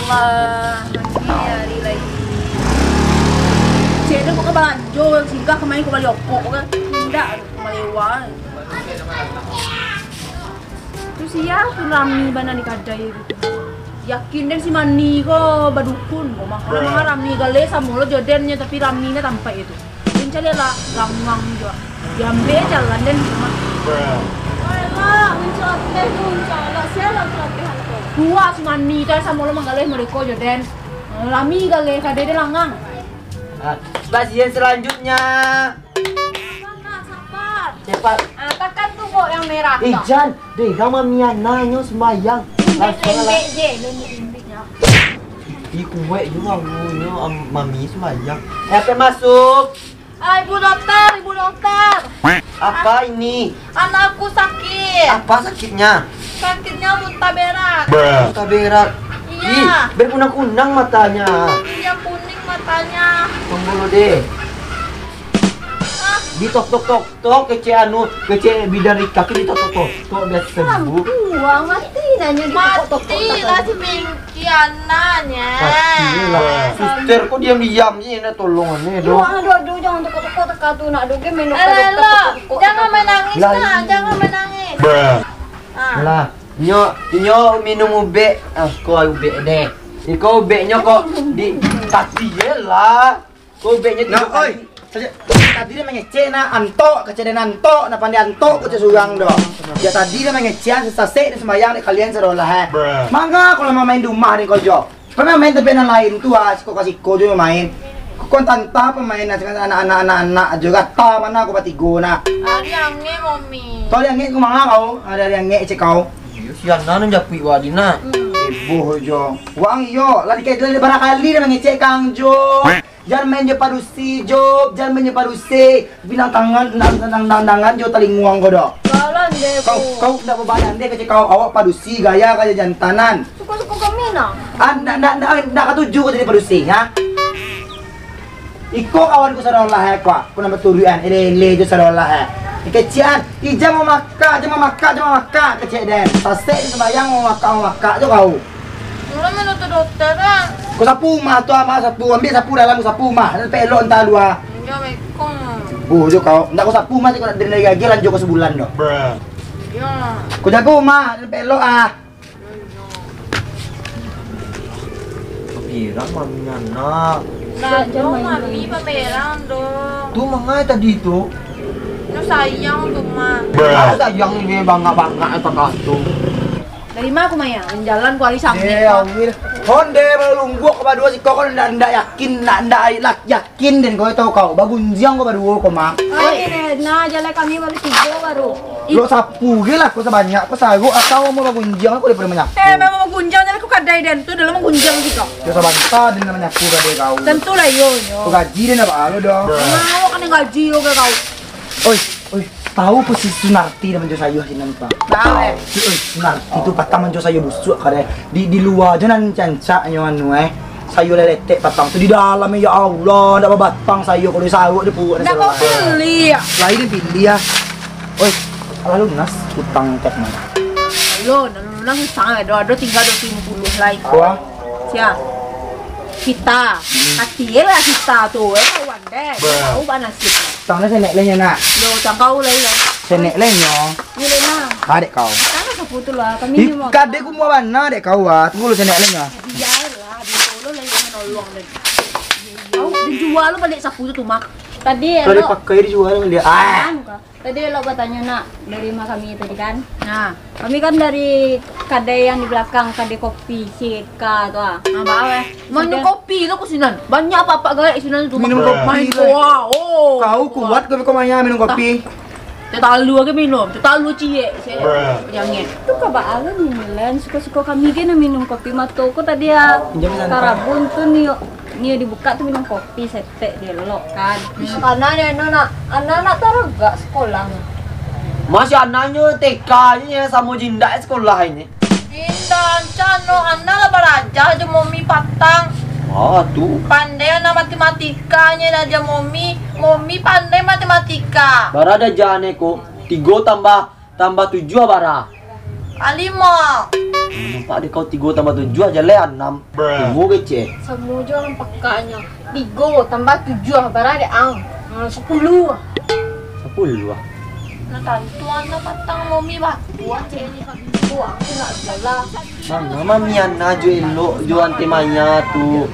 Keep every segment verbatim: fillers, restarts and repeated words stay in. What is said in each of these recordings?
Wah, hari-hari lai. Cek den kok ka balanjo, singgah kamari kok bali okok kan. Indak, malewa. Tu sia tu rami bana di kadai tu. Yakin den si Mani ko badukun ko mah. Kalau mah rami gale samo lo jo den nyo, tapi rami nyo tampai itu. Den caliak lah, langang juo. Diambiak jalan den mah. Alah, mancalakeh tu, mancalak. Sia lah mancalakeh tu. Dua si Mani tu samo lo manggaleh mereka jo den. Rami galeh kadai den langang. Ah, pasien selanjutnya. Sabar, sabar. Cepat. Ah, takan tu kok yang merah tu. Ijan, deh, gama miana nyo sembayang. Lembek-lembek je, lembek-lembeknya. Ih, kuek juo nyo, am, mami sembayang. Eh, apa masuk? Ah, ibu dokter, ibu dokter. Apa ini? Anakku sakit. Apa sakitnya? Sakitnya muntah berak. Muntah berak. Iya. Ih, berkunang-kunang matanya. Iya, kuning matanya. Tunggu dulu deh. Ah. Di tok tok tok tok, kecek anu, kecek bidan Rika tu di tok tok tok tok biasa sembuh. Buang mati nanyo di tok tok tok. Mati lah si Pinky anaknya. Mati lah. Suster kok diam-diam je nak tolong ane tu. Iwak aduh aduh jangan toko-toko teka tu nak aduh game main dokter dokter toko-toko. Jangan menangis nak, jangan menangis. Ah. Lah, nyo nyo minum ubek. Ah, ko ubek deh. Iko ubeknyo kok di kaki je lah. Ko ubeknyo tigo kali. Nah, oi. Saja, tadi dia mangecek nak antok, kecek dia antok, nak pandai antok kecek surang doh. Ya tadi dia mangecek, sasek dia sembayang dek kalian sadolah eh. Manga kalau main di rumah dek kau jo. Kau main tempat nan lain tu ah, siko ka siko jo main. Kau tantang pemain anak-anak anak-anak jo gata mana kau batigo nak. Ari angin momi. Kau ari angin kau manga kau, ada ari angin cek kau. Iyo, si Ana nan japuik wak di nak. Heboh jo. Wang iyo, lah dikait lah barakali dia mangecek kang jo. Jan main jo padusi, Job. Jan main jo padusi. Pinang tangan, nang, nang, nang, tangan jo talinguang ko doh. Jalan deh, kau, Bu. Kau ndak babadan deh kecek kau. Awak padusi gaya ka jantanan. Suko-suko kami nah. Ah, ndak, ndak, ndak, ndak katuju kau jadi padusi, ha? Iko kawan ku sadolah, eh, kau. Ku nambah turuikan, ele-ele jo sadolah, eh. Kecian, ijang mamakak, ijang mamakak, ijang mamakak, kecek den. Sasek sembayang mamakak, mamakak jo kau. Mula mano tu dokter, ah? Kau sapu rumah tu, ama sapu, ambil sapu dalam, kau sapu rumah. Dan pelok entah dua. Assalamualaikum. Buh jo kau. Ndak kau sapu rumah, kau nak dari gaji lanjut kau sebulan tu. Yo. Kau jago rumah, dan pelok ah. Pamerang mami anak. Nah, jo mami pamerang do. Tu mangai tadi tu? Nu sayang tu mah. Ah, sayang ni bangak-bangak apa kau tu? Dari ma ko, Maya? Manjalan kuali sangik. Eh, ko. Awil. Honde baru lungguak ko baduo siko ko ndak, ndak yakin, ndak, ndak yakin den ko tau kau. Bagunjiang ko baduo ko, Mang. Ai, nah, jalai kami baru tigo baru. Lo sapu ge lah ko sabanyak ko saruk atau mau bagunjiang ko daripada manyapu. Eh, memang bagunjiang jalai ko kadai den tu dalam bagunjiang siko. Yo sabanta den manyapu kadai kau. Tentu lah iyo, iyo. Ko gaji den apa lo dong? Mau kan gaji lo ke kau. Oi, oi, tahu posisi Sunarti dan manjo sayuh sinan, Pak? Tahu, eh. Oi, Sunarti tu patang manjo sayuh busuak kadai. Di, di lua jo nan cancak nyo anu, eh. Sayuh leletek patang tu di dalam, ya Allah, ndak babatang sayuh kalau disaruk di puruak. Ndak kau pilih, ya? Lain pilih, ya. Oi, alah lunas utang tek mah. Ayo, nan lunas utang ado, ado tinggal dua puluh lai. Wah. Sia. Kita. Hmm. Hati lah kita tu, eh, kawan. Eh, tahu ba nasib. Tang lah senek lah nyo nak. Yo, tang kau lah yo. Senek lah nyo. Ni lah nah. Ha, dek kau. Tang lah sapu tu lah. Kami ni mau. Kadek ku mua bana dek kau ah. Tunggu lu senek lah nyo. Biarlah, ditolong lah yang menolong dan. Kau dijual lu balik sapu tu tuh, Mak. Tadi kalau elok dipakai dijual lu dia. Ah. Anu kah? Tadi elok batanyo nak dari ma kami tadi kan. Nah. Kami kan dari kadai yang di belakang, kadai kopi, si Eka tu ah. Nah, ba, eh. Minum kopi lo ko sinan. Banyak apak-apak gaek sinan tu. Minum kopi. Main koa. Oh. Kau kuat kau kau maya minum kopi. Teh talu age minum, teh talu ciek. Jangan. Tu ka ba ni Milen, suko-suko kami ge nak minum kopi mato ko tadi ah. Pinjam sana. Karabun tu ni, ni dibuka tu minum kopi setek di elok kan. Karena ni anak, anak taragak sekolah. Masih anaknyo T K je samo jindak sekolah ini. Indak, ancak no, Ana lah baraja jo Momi patang. Ah, tu. Pandai Ana matematika nyo lah jo Momi, Momi pandai matematika. Bara aja ne ko, tigo tambah, tambah tujuah bara? Ah, limo. Nampak dek kau tigo tambah tujuah jaleh anam. Tunggu kecek. Samo jo urang pakaknyo. Tigo tambah tujuah, bara dek ang? Ah, sapuluah. Sapuluah. Nah, tantu anak patang momi bakuah, cek ni. Buang tu nak salah. Manga mami Ana jo elok jo Ante Maya tu.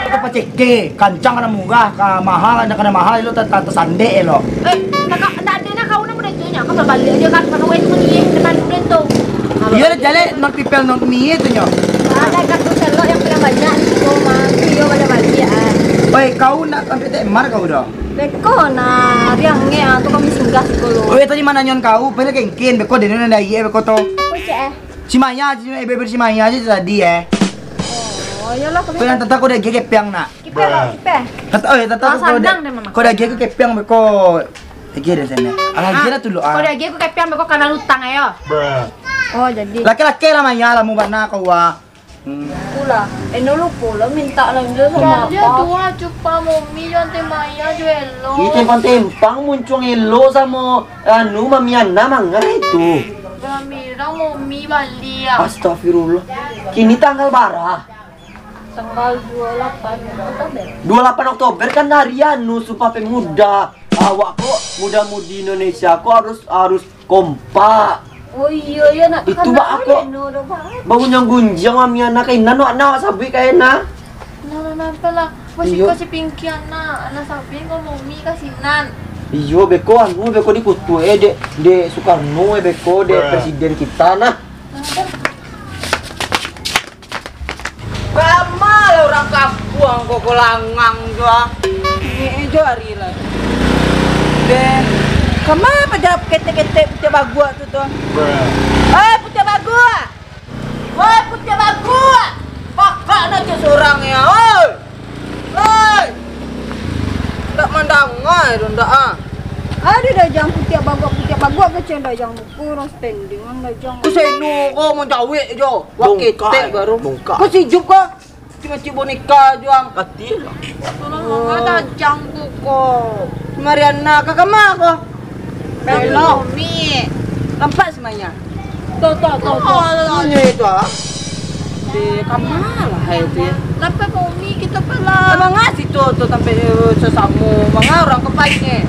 Itu paceke, kancang kana murah, ka mahal, kana mahal, elok ta-, ta-, tasandek elok. Eh, tak, tak ada nak kau nak mudah tu nya. Kau balik aja kan, kau itu ni depan mudah tu. Iyo, dah jaleh, not people, not me itu nyo. Ada kartu selok yang paling banyak di situ, mah. Iyo, balik-balik, ah. Oi, kau nak sampai Tekmar kau dah? Beko nah, riang nge, ah, tu kami singgah siko lo. Oi, tadi mana nyon kau? Pernah kengkin, beko dene nan dai, eh, beko to. Oi, cek, eh. Si Maya, si, eh, bebe si Maya aja tadi, eh. Oh, iyolah, kami. Kau yang tentang kau dah gege piang nak. Kipe lah, kipe. Kata, oh, ya, tata. Wah, kau dah, sanang deh, Mama. Kau dah gege kepiang beko. Lagi ada sana. Alah, ah, gila tu lo, ah. Kau dah gege kepiang beko kana utang ayo. Oh, jadi. Laki-laki lah Maya lah, mau bana kau, ah. Hmm. Pula. Eh, no lupo lah, minta lah, dia sama apa? Dia tu, ah, cupa momi, jo Ante Maya, jo elok. Ih, tempang-tempang muncuang elok samo, anu, Mami Ana mangai tu. Berami orang momi balik, ah. Astagfirullah. Kini tanggal bara? Tanggal dua puluh lapan Oktober. Dua puluh lapan Oktober kan hari anu, Sumpah Pemuda. Awak ko muda-mudi Indonesia ko harus, harus kompak. Oh iyo, iyo, nak. Itu bak ako. Bagunjiang-gunjiang mami anak kainan, nak, nak sabuik kainan. Nah, nah, nah, apalah. Iyo. Masih ko si Pinky anak, anak sabuik ko momi kasinan. Iyo, beko anu, beko dikutuk, eh, dek, dek Soekarno, eh, beko, dek presiden kita, nah. Nah, dah. Kama lah urang kampuang ko, ko langang jo, ah. Ni jo ari lah. Deh, kama paja ketek-ketek putiak baguak tu, tu? Eh, putiak baguak! Woi, putiak baguak! Pakak nak cek sorang ya, oi! Oi! Ndak mandanga tu, ndak, ah. Ada dah jang putiak baguak, putiak baguak kecek dah jang. Kurang standing ang dah jang. Ku seno ko manjawek jo. Waketek baru. Bongkak. Ko si Jup ko. Cuma cik boneka jo ang. Kati lah. Tolong mama dah jang tu ko. Mariana ka kama ko. Hello. Mi. Nampak semuanya. Tuh, tuh, tuh, tuh. Ini itu ah. Di kama lah hai tu ya. Kenapa Umi kita pala? Manga situ tu sampai, eh, sesamo. Manga urang kepainye.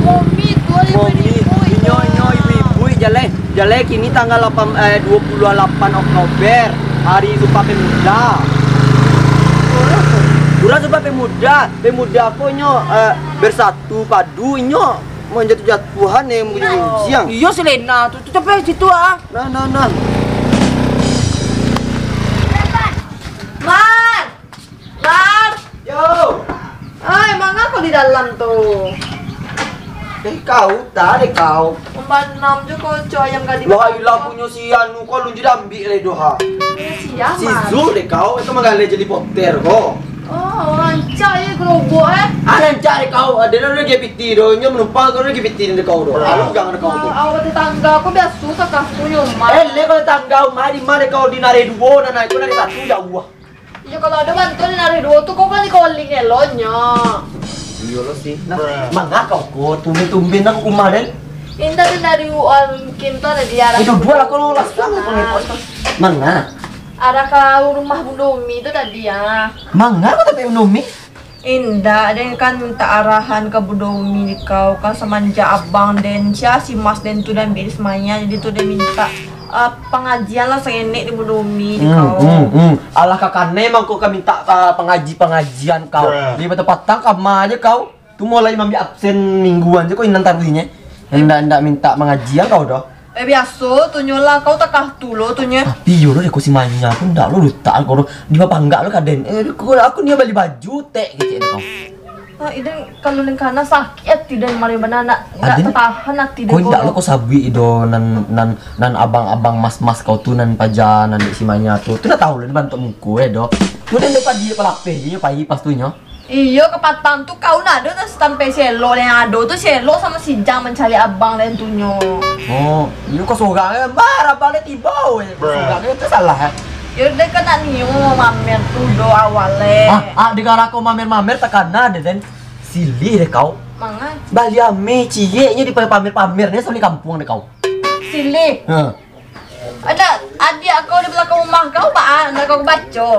Umi tu Umi, inyo, inyo ibu-ibu jaleh. Jaleh kini tanggal lapan, eh, dua puluh lapan Oktober, hari Sumpah Pemuda. Urang Sumpah Pemuda, pemuda ko inyo, eh, bersatu padu inyo. Manjatuah-jatuahan, eh, munjiang. Iyo, si Lena tu, tu sampai situ ah. Nah, nah, nah. Mar! Mar! Yo. Ai, manga ko di dalam tu? Eh, kau, tak ada kau. Umbanam jo ko, co ayam gadih. Lah, ilah punyo si anu, kau lunju diambil lah doha. Si Zul deh kau, itu manggaleh jadi poter ko. Oh, rancak ye gerobok, eh. Ah, rancak deh kau. Ada dah G P T doh, nyo menumpang kau G P T deh kau doh. Lalu jangan kau tu. Ah, awak tetangga aku biasa sakah tu nyo, Mar. Eh, le kalau tetangga, Mar, di mana kau di nare duo, nah, nah, itu nare satu jauh. Iyo, kalau ada bantuan nare duo tu, kau kan dikoling eloknya. Iyo lo sih. Nah, manga kau ko, tumben-tumben aku kumah den. Indah tu dari uang kim tu ada di arah. Itu dua lah kalau langsung aku ngekos. Manga? Arah ke rumah Bunda Umi tu tadi, ah. Manga kau tapi Bunda Umi? Indak, den kan minta arahan ke Bunda Umi di kau, kan semenjak abang den, sia si Mas den tu dan Bilis Maya, jadi tu den minta, ah, pengajian lah serenek di Bunda Umi di kau. Hmm, hmm. Alah kakane mangko ka minta, ah, pengaji-pengajian kau. Di patang-patang kama aja kau. Tu mulai mambiak absen mingguan je kau inan taruihnye. Ndak, ndak minta mangaji ang kau doh. Eh, biaso tu nyo lah, kau takah tu lo tu nyo. Tapi iyo lo dek kau si Maya tu ndak lo dutak kau doh. Di bapanggak lo kaden. Eh, aku, aku ni bali baju tek kecek kau. Ah, idan kalau nang kana sakik ati dan mari bana nak, nak tatahan ati dan kau. Kau ndak lo kau sabuik do nan, nan, nan abang-abang mas-mas kau tu nan paja nan dek si Maya tu. Tu dah tahu lah di bantuak muko eh doh. Tu dan dek padi palapeh je nyo pai pas tu nyo. Iyo, kapatang tu kau nak ado tu sampai si elok yang ado tu, si elok samo si Jang mancari abang dan tunyo. Oh, iyo kau sorang eh, mar abang dia tiba weh. Kau sorang eh, tu salah eh. Yo, dia kan nak nio mamer tu do awal eh. Ah, ah, di kara kau mamer-mamer takana deh, Den. Silih deh kau. Mangan. Bali ame cieknyo di pamer-pamer deh, sampai kampung deh kau. Silih. Ha. Ada adiak kau di balakang rumah kau, baa, ndak kau baco.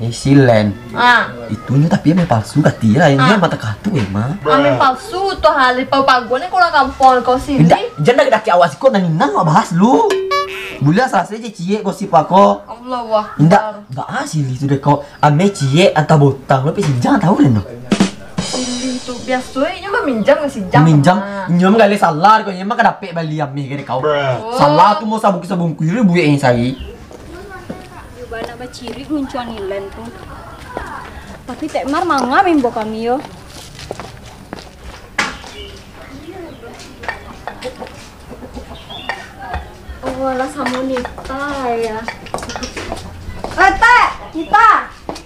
Eh, Silen. Ah. Itu nyo tapi ameh palsu kati lah, ini mata katu emang. Ameh palsu tu hal di paguang ni kau lah kampuang kau sini. Indak, jan dah dakek awak siko, nan inang awak bahas lu. Buliah salasai je ciek gosip wak ko. Allah wah. Indak, baa Silih tu deh kau. Ameh ciek antah botang, tapi si Jang tahu deh no. Silih tu biaso inyo maminjam ka si Jang. Maminjam, inyo mah galeh salah kau, inyo mah ka dapek bali ameh ka dek kau. Salah tu mau sabungkuih-sabungkuih ribuik yang sari. Yo bana bacirik runcuang Nilen tu. Tapi Tek Mar manga mimbo kami yo. Oh, alah samo Nita ya. Eh, Tek, Nita.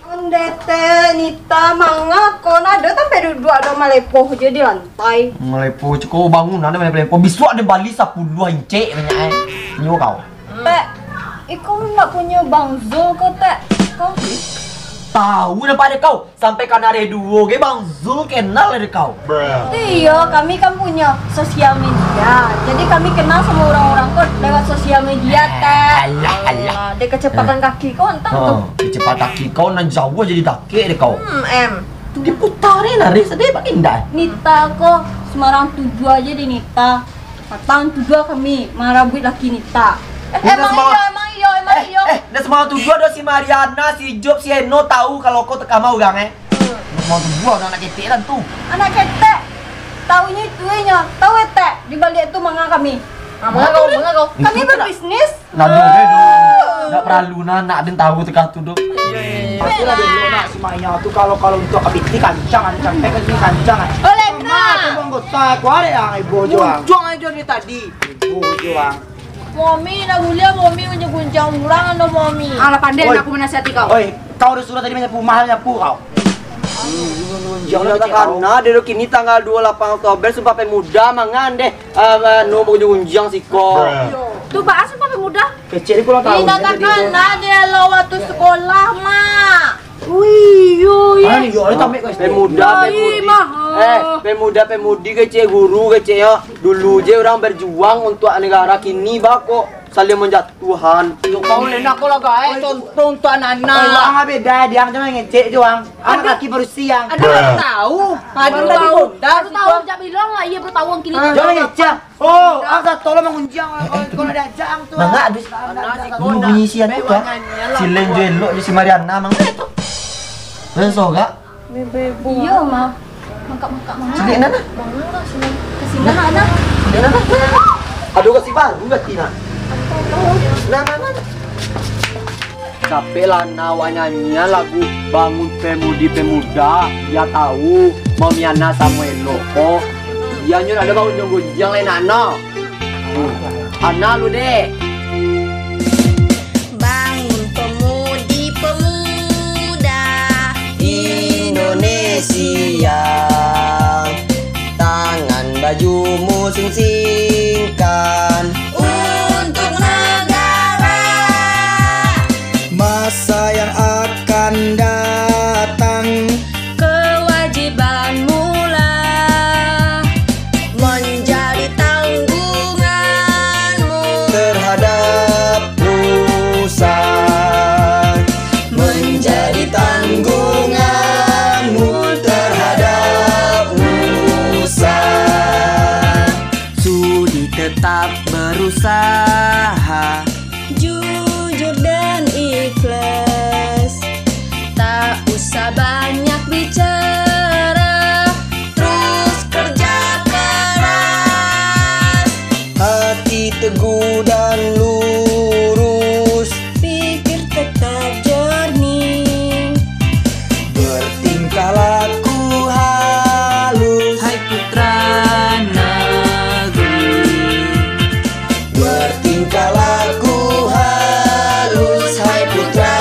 Onde Tek, Nita, manga ko nado sampai duduak do malepoh je di lantai. Malepoh ceko bangun ado malepoh. Bisuak ado bali sapuluah incek banyak eh. Nyo kau. Tek, iko ndak punyo Bang Zul ko, Tek? Kau beli? Tahu napa ado kau? Sampai kanal duo ge Bang Zul kenal ado kau. Iyo, kami kan punyo sosial media. Jadi kami kenal samo urang-urang ko lewat sosial media, Tek. Alah, alah. Alah, dek kecepatan kaki ko, antah tu. Kecepatan kaki kau nan jauah jadi dakek dek kau. Hmm, em. Diputar ni lah, Riz. Tadi pakai indak? Nita ko, sembarang tujuah aja deh Nita. Patang tujuah kami marabuik laki Nita. Eh, emang iyo, emang iyo, emang iyo. Eh, dah sembarang tujuah doh si Mariana, si Job, si Eno tahu kalau kau teka mah urang, eh. Sembarang tujuah doh anak ketek lah tu. Anak ketek. Tahunya itu inyo. Tahu etek, di balik tu manga kami. Ah, manga kau, manga kau. Kami berbisnis. Nado, eh, doh. Ndak paralu nah, nak den tahu teka tu doh. Pasti lah dulu nak si Maya tu kalau, kalau untuk kapiti kancang, kancang, eh, kancang, kancang, eh. Oleh nak. Bang Gosa, kuarek yang ibu juang. Muncung aja dari tadi. Ibu juang. Mami, nak buliah Mami gunjang-gunjang urang ando Mami. Alah, pandai aku menasihati kau. Oi, kau udah suruh tadi menyapu, mahal nyapu kau. Jangan takana deh, kini tanggal dua puluh lapan Oktober, Sumpah Pemuda, mangan deh. Ah, anu, bagunjang-gunjang siko. Tu bahas apa pemuda? Kecil ni kurang tahu. Ih, takana deh lo waktu sekolah, Mak. Wih, yo, yo. Pemuda, pemudi. Eh, pemuda, pemudi kecil guru kecil yo. Dulu je orang berjuang untuk negara, kini bako saling menjatuhan. Yo, kau lena kau lah gaek contoh untuk anak-anak. Orang beda, dia jangan ngecek je, Wang. Anak kaki baru siang. Ada baru tahu. Baru tahu. Baru tahu sejak bilang lah, iya baru tahu kini. Jangan ngecek. Oh, asa tolong mangunjiang kalau, kalau diajak ang tu. Mangak abis bunyi sian tu kan. Si Len jo elok jo si Mariana mangak tu. Len sorak. Iyo, mah. Mangkak-mangkak mangak. Sini, Nana. Mangak lah, sini. Ke sini, Nana. Sini, Nana. Aduh, kasih baru ganti, Nak. Nana, Nana. Capek lah nak awak nyanyian lagu Bangun Pemudi Pemuda, biar tahu Mamiana samo elok ko. Biar nyo nak ada bangun gunjiang lai nak no. Ana lu dek. Bangun pemudi pemuda Indonesia. Tangan bajumu sing-singkan untuk negara. Masa yang akan datang, kewajibanmulah menjadi tanggunganmu terhadap nusa, menjadi tanggunganmu terhadap nusa. Sudi tetap berusaha, jujur dan ikhlas. Tak usah banyak bicara, terus kerja keras. Hati teguh dan lurus, pikir tetap jernih. Bertingkah laku halus, hai putra negeri. Bertingkah laku halus, hai putra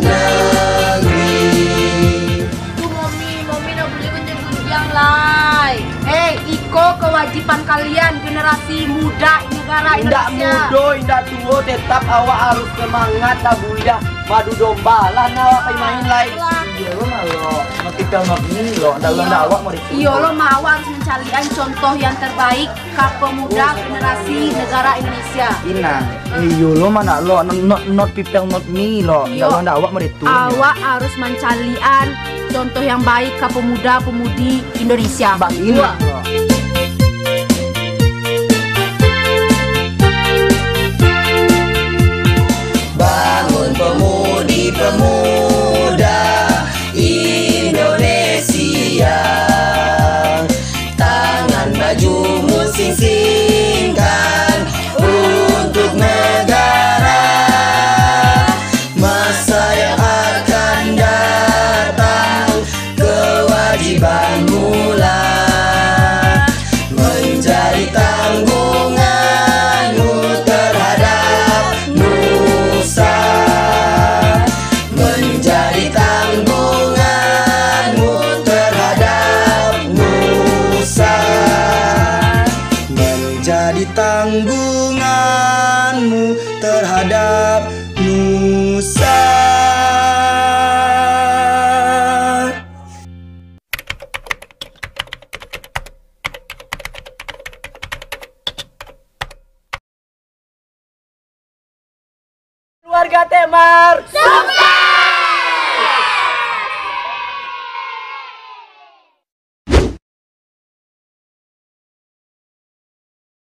negeri. Tu, Mami, Mami nak beli gunjang-gunjang lai. Eh, iko kewajiban kalian, generasi muda negara Indonesia. Indak mudo, indak tuo, tetap awak harus semangat, tak buliah Madu domba lah, nak awak pai main lai. Iyo lo, Mak, lo. Mau kita mau ni lo, ndak lo, ndak awak mau itu. Iyo lo, Mak, awak harus mancalian contoh yang terbaik ka pemuda generasi negara Indonesia. Inang. Iyo lo, Mak, nak lo, not, not, not people, not me lo. Iyo. Ndak lo, ndak awak mau itu. Awak harus mancalian contoh yang baik ka pemuda-pemudi Indonesia. Bak Inang lo. Bangun pemudi-pemuda Indonesia, tangan maju musingsingkan untuk negara. Masa yang akan datang, kewajibanmu lah menjadi tanggunganmu terhadap nusa, menjadi tanggunganmu terhadap nusa, menjadi tanggunganmu terhadap nusa. Keluarga Temar.